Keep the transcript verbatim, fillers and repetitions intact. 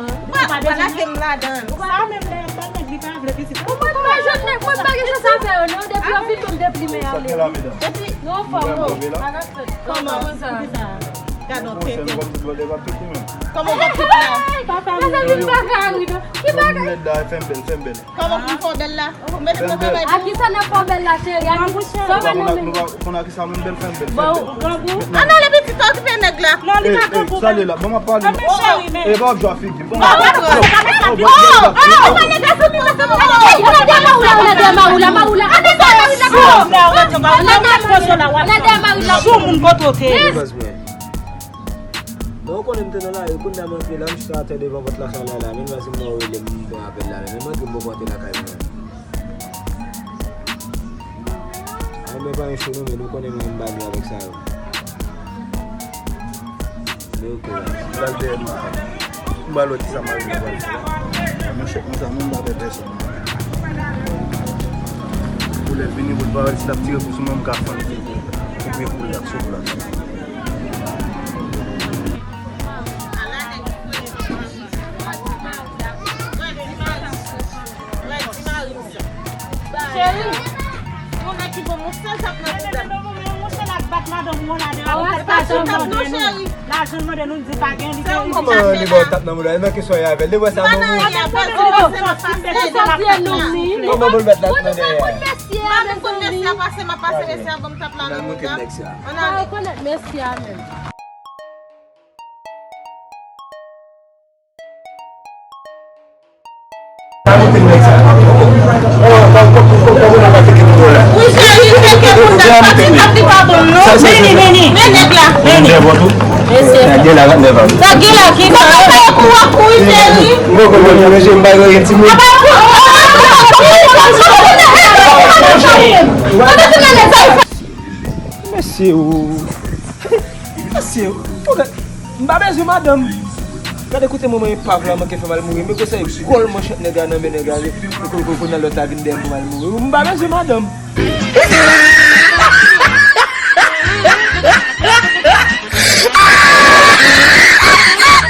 Ou pa, ou pa lage m ladan. Sa menm lè y ap bay nèg li pa vle pitit. Mwen pa jwenn nèg, mwen pa gen chans avè yo non, depi yo fin ban m deplimen yo ale. Epi, nou anfòm wi. Kòman? Gad yon tenten. Kòman w ap tout li menm? Kòman w ap tout la? Papa, mezanmi, m pa ka ri non. Ki bagay? Fè m bèl, fè m bèl. Kòman pou m fè w bèl la? Ou mete nan travay pou mwen. A kisa n ap fè w bèl la, cheri? A ki, sa w wè nan men m? Konn a kisa menm bèl fè m bèl, fè m bèl. An ale pitit, okipe nèg la. Non, li pa grangou. Sa li la, bon, m ap pale. An men cheri, men. E pa w ap jwe a figi m. Bon, m ap pale. Ou pa nèg la sou mwen, sou mwen. Ou nan dèyè mari w la, ou nan dèyè mari w la, mari w la. Ou nan dèyè mari w la. Ou nan dèyè mari w la. Sou moun kote w te ye. Baz mwen. Bon, ou konnen m te nan lari, kounye a m antre la, m chita atè devan pòt lakay la la, menm jan si m wè w rele m, m pran apèl la, men m antre m poko antre lakay mwen. Ay, mwen pa yon cho non, men nou konnen mwen m pa byen avèk sa yo. Men ok la. M pral dèyè mwen. M pral wè kisa mari m pral fè. Monchè, konsa non, m pa pè pèsonn. Pou lè l vini, pou l pa wè si l ap tire kou sou mwen, m ka fann li. Koupe kou l la, sou plas. Cheri, yon nèg ki bon, yon sèl tap nan bouda. Monchè, l ap bat madanm mwen la deyò. Ou pa janm tap non, cheri. Lajan l mande nou, n di pa gen, li gen. Kòman li ba w tap nan bouda? E nan kesyon y avè l. Li wè sa non, wi. Kòman pou l mèt la nan dèyè a? Mwen konn mesye a, pase, m ap pase mesye a, ban m tap la nan bouda. Ann ale. Rekonèt mesye a menm. Wi, cheri, teke moun nan pati, pati pa bon, non. Vini, vini. Men nèg la, vini. Mesye. Sa gen la, ki sa? Sa gen la, ki sa? Kaka kou a kouri, cheri. Mwen konprann, mwen, je m pa gen ti moun. Apa kou. Mesye, ou. Mesye, ou. M pa bezwen madanm. Gade kote mwen, mwen epav la manke fè m al mouri. Men konsa e gòl manchèt nèg la nan men nèg la. Kou, kou, kou, nan lòt la vin dèyè m pou m al mouri. M pa bezwen madanm.